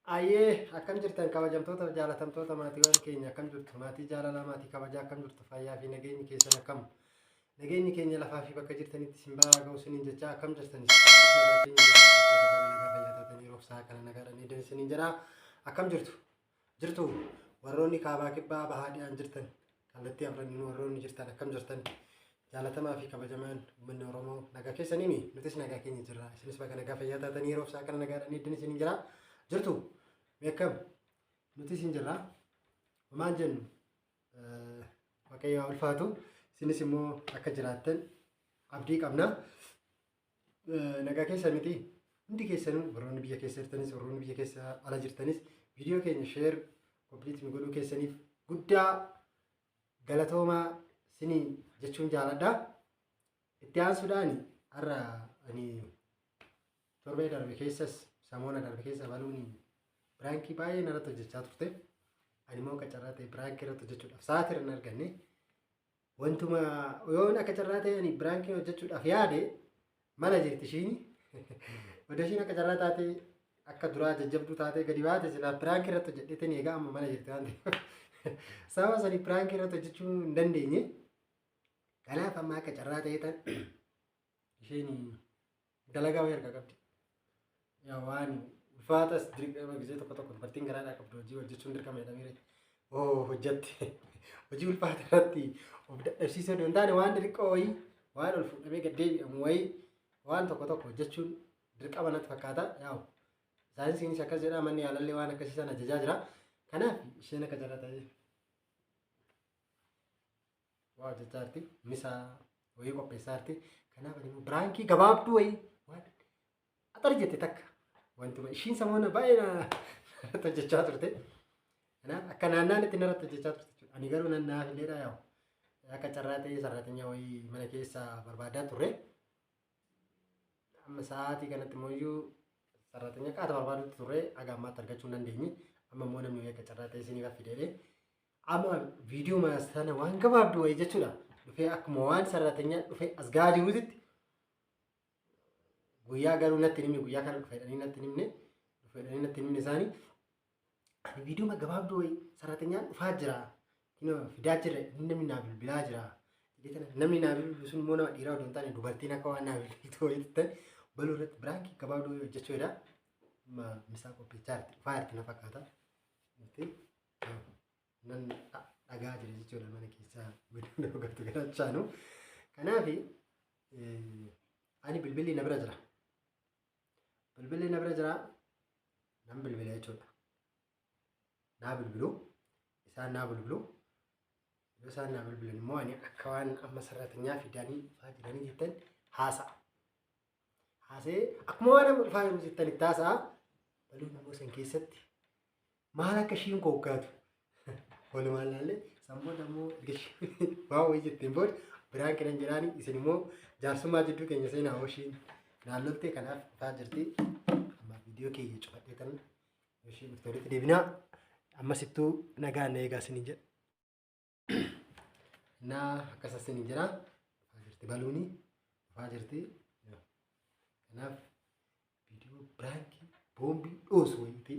Ayyee, akkam jirtan kabajamtoota jaalatamtoota maatiiwwan keenya? Akkam jirtu maatii jaalalaa, maatii kabajaa? Akkam jirtu? Fayyaa fi nageenyi keessan akkam? Nageenyi keenya lafaa fi bakka jirtanitti isin biraa ga'u isiniin jechaa, akkam jirtanis? Nagaa keenya nagaa fayyaa taatanii yeroo sa'a kana nagaadhaan eedan isiniin jedha. Akkam jirtu? Jirtu warroonni kaabaa, kibbaa, bahaa, dhi'aan jirtan, kallattii afraniin warroonni jirtan, akkam jirtan? Jaalatamaa fi kabajamaan uummanni Oromoo, nagaa keessaniimi? Nutis nagaa keenya jirra. Isinis bakka nagaa fayyaa taatanii yeroo sa'a kana nagaadhaan eedan isiniin jedha. Jirtu beekam, nutis hin jirra. Maal jennu, Waaqayyo haa ulfaatu. Isinis immoo akka jiraattan abdii qabna. Nagaa keessa miti hundi keessanuu, warroonni biyya keessa jirtanis, warroonni biyya keessa ala jirtanis, viidiyoo keenya share complete nu godhuu keessaniif guddaa galatoomaa isinii jechuun jaaladha. Itti aansuudhaan har'a ani torbee darbe keessas, samoona darbe keessa baluun prankii baay'ee narratti hojjechaa turte. Ani immoo akka carraa ta'e prankii irratti hojjechuudhaaf sa'aatii irra hin arganne. Wantuma yoon akka carraa ta'e ani prankii hojjechuudhaaf yaade mana jirti ishiin. Odoo ishiin akka carraa taate akka duraa jajjabduu taatee gadi baate silaa prankii irratti hojjedheetiin egaa amma mana jirti waan ta'eef. Sababa sanii prankii irratti hojjechuu hin dandeenye. Kanaaf amma akka carraa ta'e tan isheen dalagaa wayii harkaa qabdi. Yaa waan ulfaatas dirqama, gisee tokko tokko dubartiin garaadhaa qabdu hojii hojjechuun dirqama jedhamee oo hojjette, hojii ulfaata irratti of dadhabsiisuu osoo hin taane, waan xixiqqoo wayii, waan ol fuudhamee gad deebi'amu wayii, waan tokko tokko hojjechuun dirqama natti fakkaata. Yaa'u saayinsiinis akkas jedha, manni yaalallee waan akkasii sana ajajaa jira. Kanaaf isheen akka carraa ta'e waa hojjechaa jirti, misaa wayii qopheessaa jirti. Kanaaf ani immoo prankii gabaabduu wayii, waan axar jette takka, wantuma ishiin samoona baay'ee narratti hojjechaa turte. Kanaaf akka naannaan itti narratti hojjechaa turte jechuudha. Ani garuu nan naaf illeedha. Yaa'u akka carraa ta'ee sarraatinya wayii mana keessa barbaadaa turre. Amma sa'aatii kanatti immoo iyyuu sarraatinya qaata barbaadutti turre, haga ammaatti argachuu hin dandeenye. Amma immoo namni wayii akka carraa ta'e isiniif fideedhe. Amma viidiyoo sana waan gabaabduu wayii jechuudha. Dhufee akkuma waan sarraatinya dhufee as gahaa jiruutitti, guyyaa garuu natti himne, guyyaa kana dhufe jedhanii natti himne, dhufe jedhanii natti himne isaanii. Ani viidiyoo gabaabduu wayii sarraatinyaan dhufaa jira. Kinoo fidaa jira, namni naa bilbilaa jira. Namni naa bilbilu sun immoo nama dhiiraa odoo hin taane dubartiin akka waan naa bilbiltu wayii ta'e baluu irratti prankii gabaabduu wayii hojjechuudha. Amma misaa qopheechaa jirti, dhufaa jirti na fakkaata. Nan dhagaa jira jechuudha mana keessaa godina gatu garachaanu. Kanaaf ani bilbilli na bira jira. Bilbilli na bira jira. Nan bilbila jechuudha. Naa bilbilu. Isaan naa bilbilu. Yoo isaan naa bilbilan immoo ani akka waan amma sarratinyaa fidanii dhufaa jiranii jettan haasa'a. Haasa'ee akkuma waan amma dhufaa jiru jettan itti haasa'a. Baluun immoo san keessatti maal akka ishiin kookkaatu walumaan laallee, sammoota immoo waan wayii jetteen booda biraan kiran jedhaani, isin immoo jaarsummaa jidduu keenya seenaa ishiin naannolte. Kanaaf dhufaa jirti. Amma viidiyoo keenya cufadhee tan ishii dhufte walitti deebinaa. Ammasittuu nagaan na eegaa isiniin jedha. Naa akkas isiniin jedha. Dhufaa jirti baluuni. Dhufaa jirti. Kanaaf viidiyoo prankii boombii dhoosu wayiiti.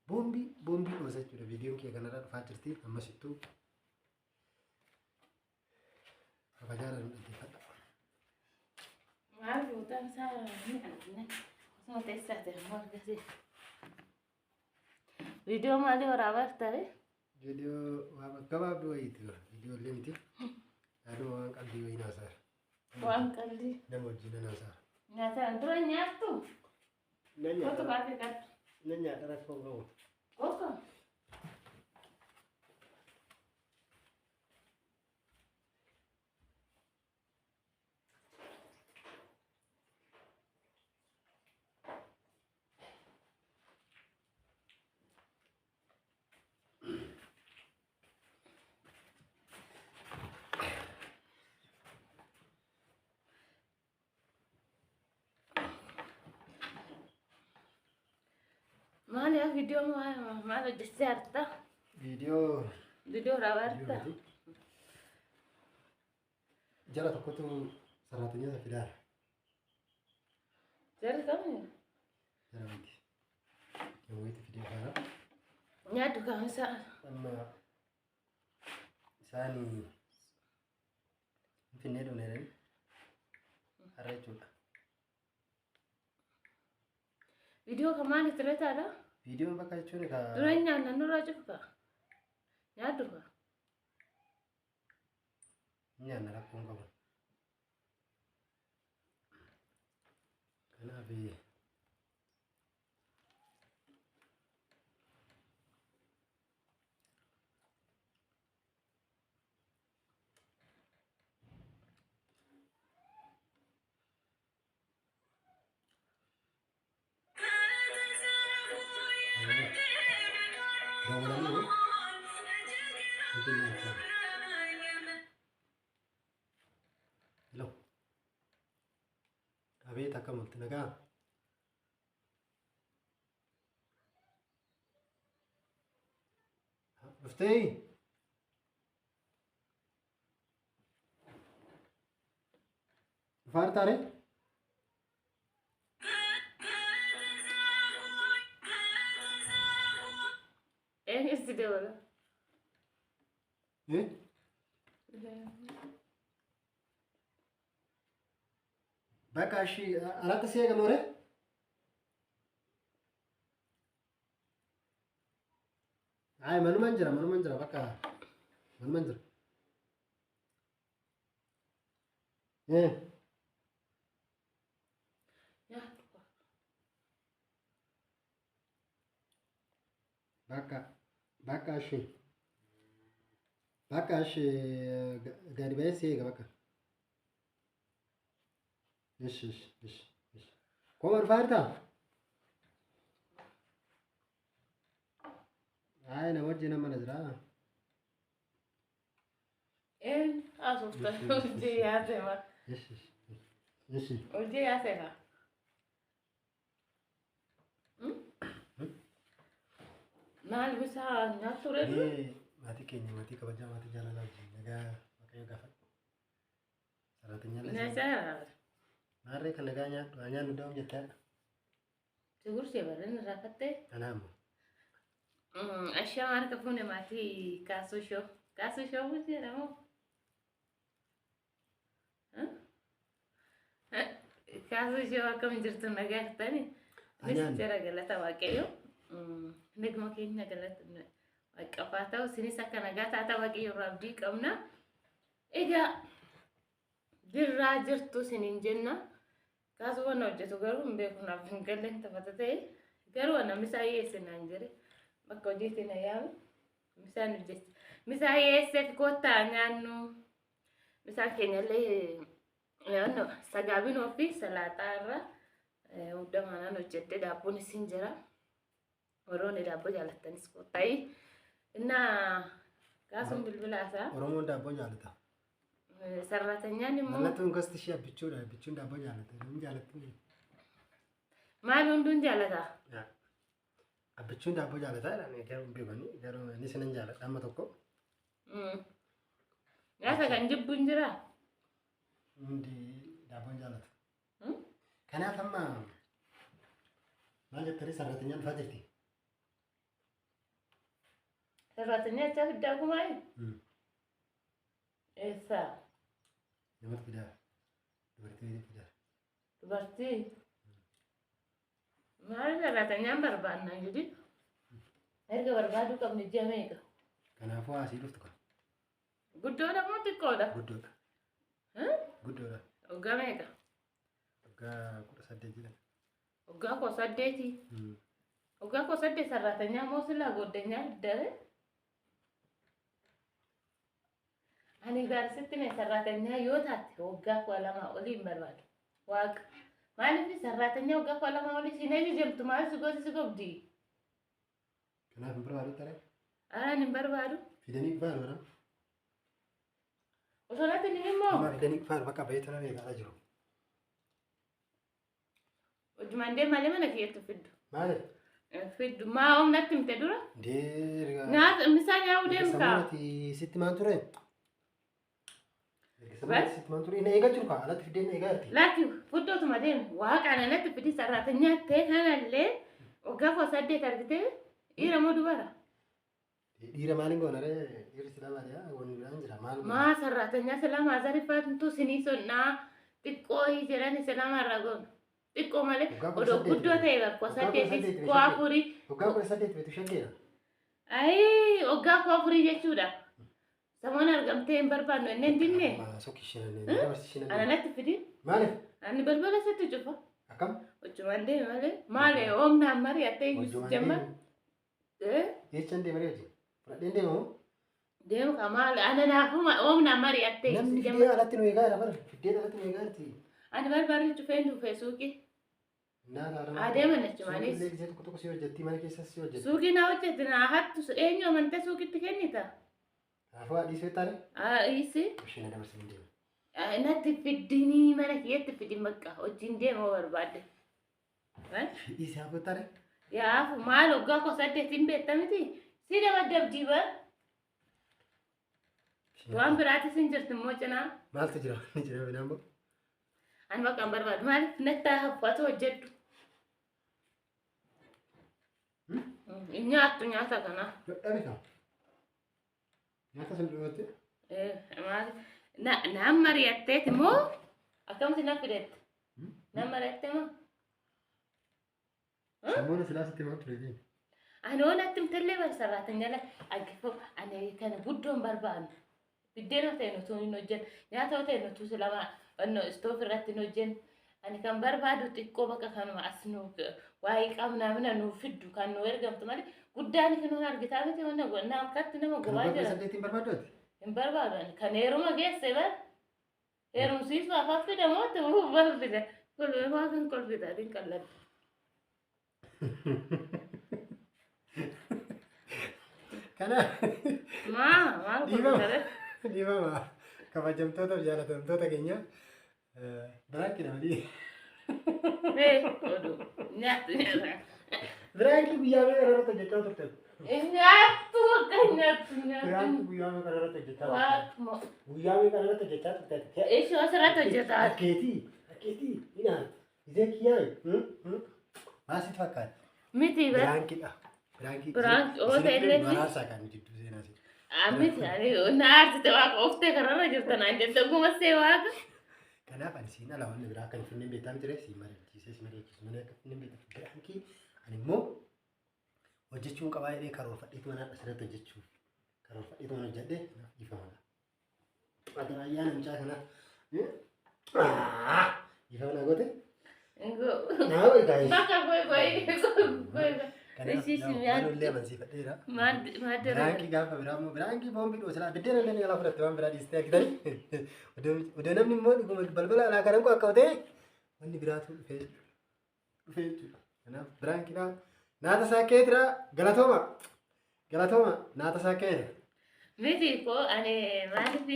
Boombii boombii dhoosa jechuudha. Viidiyoon kee kanarra dhufaa jirti. Ammasittuu kabajaadhaan dhaggeeffadha. Maal fuutaan isaa ni argina. Osuma teessaa jira maal gasee. Viidiyoo maalii waraabaa jirtare? Viidiyoo waan gabaabduu wayiiti. Viidiyoo illee miti. Yaaduma waan qalbii wayii naasaara. Waan qalbii. Nama wajjin nan haasaara. Nyaata dura nyaattu? Nan Kootu nyaata. kaafee qabdu. Nan nyaata, rakkoo hin qabu. Kootu. Maal yaa viidiyoo maal hojjechaa jirta? Viidiyoo. Viidiyoo waraabaa jirta? Jara tokkotu saraatinyoota fidaara. Jarri kamii? Jara wayiiti. Jara wayiiti fidee. kaamsa. Amma isaanii Finfinnee dhufne jedhanii har'a jechuudha. Viidiyoo kan maali ture taadha? Viidiyoon bakka jechuun ka Dura nyaanna nurraa cufa. Nyaadhu ka. Nyaanna rakkoon qabu. Kanaaf dawwalanii Finfinnee jechuudha. Hello. Abeet akkam olti nagaa? Dhuftee? Dhufaa jirtaa ree? Eenyu si dabala? Eh? Bakka ishii alatti si eegamu ree? Ay, manuman jira, manuman jira, bakka manuman jira. Eh, Nyaadhu ka. Bakka, bakka ishii. Bakka ishii gadi ba'ee si eega bakka. Ishi, ishi, ishi, ishi. Koma dhufaa jirtaa? Ay, na wajjin mana jira. Eenyu haasofta? Hojii yaasema. Ishi, ishi, ishi. Hojii yaasema. Maal bisaa nyaattu reefu? Mee maatii keenya maatii kabajaa maatii jaalalaa wajjin nagaa Waaqayyo gaafadhu. Saraatinyaa Nyaachaa Maarree kan nagaa nyaadhu haa nyaannu daa'um jettee Sigursee barreen irraa fattee. Anaamu. Ashaama harka fuune maatii kaasuu shoo. Kaasuu shoo jedhamu. Kaasuu shoo akkam jirtu nagaa jirtani? Anyaan. Jara galata Waaqayyo. Naguma keenya galata Waaqaaf ta'u isinis akka nagaa taata Waaqayyo irraa abdii qabna. Egaa jirraa jirtu isiniin jenna. Kaasuu waan hojjetu garuu hin beeku naaf hin galle taphata ta'e garuu namni isaa dhiyeesse naan jedhe bakka hojiitti na yaame misaan hojjete. Misaan dhiyeesseef kottaa nyaannu. Misaan keenyallee sagaabinoo fi salaaxaa irra muddamanaan hojjedhe daabboon isin jira. Warroonni daabboo jaalattanis kottaayi. Innaa kaasuun bilbila isaa. Oromoon daabboo jaalata. Sarratanyaan immoo Mallattoon gosti ishee abbichuudha. Abbichuun daabboo jaalata. Namni jaalatu. Maal hunduun jaalata? Abbichuun daabboo jaalata jedhanii garuu hin beekani. Garuu anis nan jaaladha amma tokko. Nyaata kan jibbu hin jiraa? Hundi daabboo jaalatu. Kanaaf amma maal jettanii sarratanyaan dhufaa jirti? Sarratanya achaa fiddaa kumaayi? Eessa? Namatti fidaa. Dubartii wayii fidaa. Dubartii? Maal sarratanyaan barbaannaa jedhi? Erga barbaaduu qabne ji'a meeqa? Kanaafuu asii dhuftu kan. Guddoodha moo xiqqoodha? Guddoodha. Guddoodha. Waggaa meeqa? Waggaa 18 jedhan. Waggaa 18. Waggaa 18 sarratanyaa moo silaa goddanyaa fiddare? Ani gaarsitti mee sarratanyaa yoo taate waggaa 12 olii hin barbaadu. Waaqa. Maaliif sarratanyaa waggaa 12 olii siin ajajamtu maal si gooti si gobdi? Kanaaf hin barbaadu taree? Araan hin barbaadu. Fidanii dhufaa jiru. Osoo natti hin immoo. Amma fidanii dhufaa jiru bakka bahee tana eegaa jiru. Hojjumaan deemalee mana kiyyatti fiddu. Maali? Fiddu maa oom natti himte dura? Deerga. Nyaata misaa nyaa'uu deemtaa? Samuuti sitti maan ture? Sitti maan ture? Inni eegaa jiru kaa alatti fidee inni eegaa jirti. Lakki fuddootuma deemu waaqaan natti fidi sarraata nyaattee kanallee waggaa 18 argitee dhiira moo dubara? Dhiira maaliin goona ree? Dhiirri silaa baadiyyaa wanni biraan jira maal goona? Maa sarraatanyaa silaa maazarifaatu sinii sonnaa xiqqoo jedhan silaa maarraa goona. Xiqqoo malee Waggaa kudha odoo saddeet guddoo ta'e bakka Waggaa kudha saddeetis saddeet koo afurii. Waggaa 18 beektu shaggeera. Ayii waggaa 4 jechuudha. Samoon argamtee hin barbaannu inni hin dinne. Sokki shinannee dabarsi shinannee. Ana natti fidi. Maaliif? Ani balbala sitti cufa. Akkam? Hojjumaan deeme malee. Maali oomnaan mari'attee iyyuu Hojjumaan jamma. deemu. Jechaan deema hojii. Fudhadheen deema moo? Deemu ka maali ana naafuma oomnaan mari'attee iyyuu Namni jamma. fiddee alatti nu eegaa jira bara. Fiddeen alatti nu eegaa jirti. Ani barbaadu cufeen dhufe suuqii. Adeeman achumaanis. Suuqillee gisee tokko tokko si hojjetti mana keessas si hojjetti. Suuqii na hojjetti na hattu eenyu amantee suuqitti kennita? Kanaafuu haadhi isee taane Isi isheen dabarsin hin deemu. Natti fiddinii mana kiyyatti fidin bakka hojiin deema barbaadde. Dhiisee hafuu taane Yaafu maal waggaa koo saddeetiin beekta miti? Si nama dabdii bar. Waan biraatis hin jirtu immoo cinaa. Maaltu jira? Ni jira midhaan boo. Ani bakka hin barbaadu. Maaliif natti haffatu hojjedhu? Nyaattu nyaata kana. Dhabe kama. Nyaata sun dhumatti. Naan mari'atteeti moo akkamti na fidette? Naan mari'atte moo? Sammuun silaa sitti himaa ture. Ani waan natti himtellee bar sarraatanyaa aggifoo ani kana guddoon barbaadu. Biddeena ta'e nutuu hin hojjennu. Nyaata ta'e nutuu silama istoof irratti hin hojjennu. Ani kan barbaadu xiqqoo bakka kanuma as nu waa'ee qabnaa mina nuu fiddu kan nu ergamtu malee guddaan kan nuun argitaa miti wanna gonnaa akkatti nama Kan gubaa waggaa jira. 18 barbaaddooti. Hin barbaadu ani kan heeruma geesse bar heerumsiisu afaan fidamoo ta'uu barbaada. Kolfee waa kan kolfita adiin qalladha. Kana Maa maal Dhiifama. kolfita? Dhiifama kabajamtoota fi jaalatamtoota keenya biraanki nama dhii. Ee oduu nyaattu nyaata. Biraanki guyyaa meeqa irratti hojjechaa turte? Nyaattu bakka nyaattu nyaattu. Biraanki guyyaa meeqa irratti hojjechaa turte? Waaquma. Guyyaa meeqa irratti hojjechaa turte? Ishoo asirratti hojjetaa. Akkeetii akkeetii hinaan isee kiyyaa maal sitti fakkaata? Miti bar. Biraankidha. Biraankii. Biraanki oo ta'e illee illee. Baraarsaa kan jidduu seenaa si. Miti ani na aarsite waaqa oftee kararra jirta naan jette oguma see waaqa. Kanaaf ani siin ala wanni biraa akka hin finneen beektaa miti ree siin mari'achiisee si mari'achiisu malee akka finneen beektaa biraankii ani immoo hojjechuun qabaa jedhee karoorfadheetu mana asirratti hojjechuuf karoorfadheetu mana hojjedhee kanaaf dhiifama. Adaraayyaa namichaa kana dhiifama naa goote naa godhi gaa'ee. Bakka goy goy goy. Kanaaf Ishii si mi'aatti. manullee amansiifadheera. Maal maal Biraankii gaafa biraa immoo biraankii boombii dhoosilaa biddeena illee ni galaa fudhatte waan biraa dhiistee argitanii. Odoo namni immoo dhuguma balbala alaa kanan akka ta'e wanni biraatu dhufee dhufee jechuudha. Kanaaf biraankiidha. Naata saakkeetira galatooma. Galatooma naata saakkeetira. Miti koo ani maaliif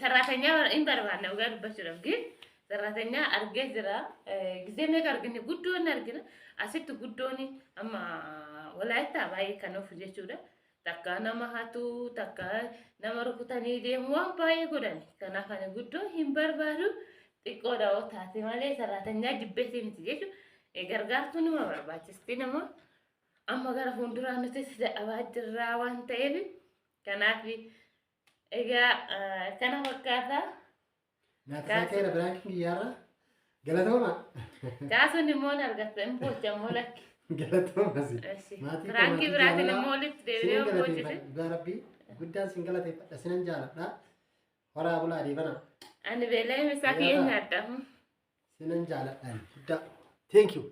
sarraatanyaa hin barbaanne dhugaa dubbachuudhaaf gin sarraatanyaa argee jira. Gizee meeqa argine guddoon argina asitti guddoon amma walaayittaa baay'ee kan ofu jechuudha. Takka nama hatu takka nama rukutanii deemu waan baay'ee godhan. Kanaaf ani guddoo hin barbaadu xiqqoodha yoo taate malee sarraatanyaa jibbeetii miti jechuudha. Gargaartuu nama barbaachisti nama amma gara fuulduraa nuti dadhabaa jirraa waan ta'eef. Kanaaf egaa kana fakkaata. Naata saakkeetira biraankiin guyyaarra. Galatooma. Kaasuun immoo na argatta hin boocha immoo lakki. Galatooma si. Maatii koo Biraankii maatii biraatiin jaalalaa. immoo walitti deebi'ee Sinan boocite. galateeffadha. Dhugaa rabbii guddaan sin galateeffadha. Sinan jaaladha. Horaa bulaa adeemana. Ani beela'ee misaa kiyya nyaadha. Sinan jaaladha. Guddaa. Thank you.